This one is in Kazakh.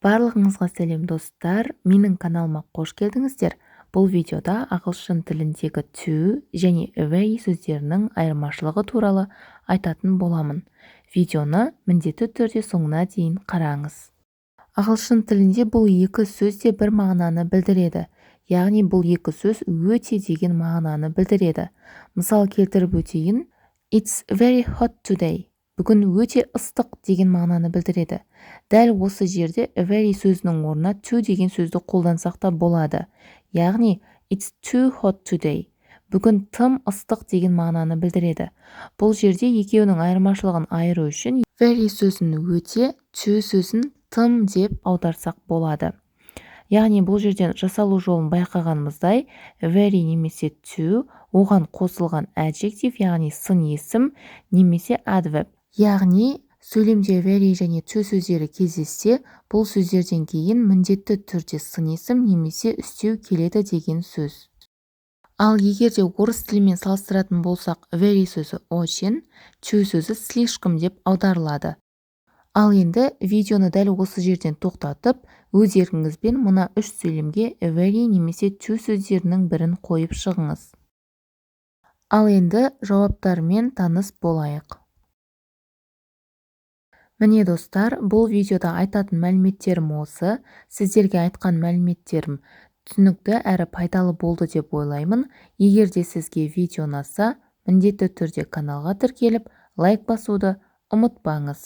Барлығыңызға сәлем, достар! Менің каналыма қош келдіңіздер! Бұл видеода ағылшын тіліндегі too және very сөздерінің айырмашылығы туралы айтатын боламын. Видеоны міндетті түрде соңына дейін қараңыз. Ағылшын тілінде бұл екі сөз де бір мағынаны білдіреді, яғни бұл екі сөз өте деген мағынаны білдіреді. Мысал келтіріп өтейін. It's very hot today. Бүгін өте ыстық деген мағынаны білдіреді. Дәл осы жерде very сөзінің орнына too деген сөзді қолдансақ та болады, яғни it's too hot today. Бүгін тым ыстық деген мағынаны білдіреді. Бұл жерде екеуінің айырмашылығын айыру үшін very сөзін өте, too сөзін тым деп аударсақ болады. Яғни бұл жерден жасалу жолын байқағанымыздай, very немесе too, оған қосылған adjective, яғни сын есім немесе adverb. Яғни сөйлемде very және too сөздері кездессе, бұл сөздерден кейін міндетті түрде сын есім немесе үстеу келеді деген сөз. Ал егер де орыс тілімен салыстыратын болсақ, very сөзі очень, too сөзі слишком деп аударылады. Ал енді видеоны дәл осы жерден тоқтатып, өз еркіңізбен мына үш сөйлемге very немесе too сөздерінің бірін қойып шығыңыз. Ал енді жауаптарымен таныс болайық. Міне, достар, бұл видеода айтатын мәліметтерім осы. Сіздерге айтқан мәліметтерім түсінікті әрі пайдалы болды деп ойлаймын. Егер де сізге видео ұнаса, міндетті түрде каналға тіркеліп, лайк басуды ұмытпаңыз.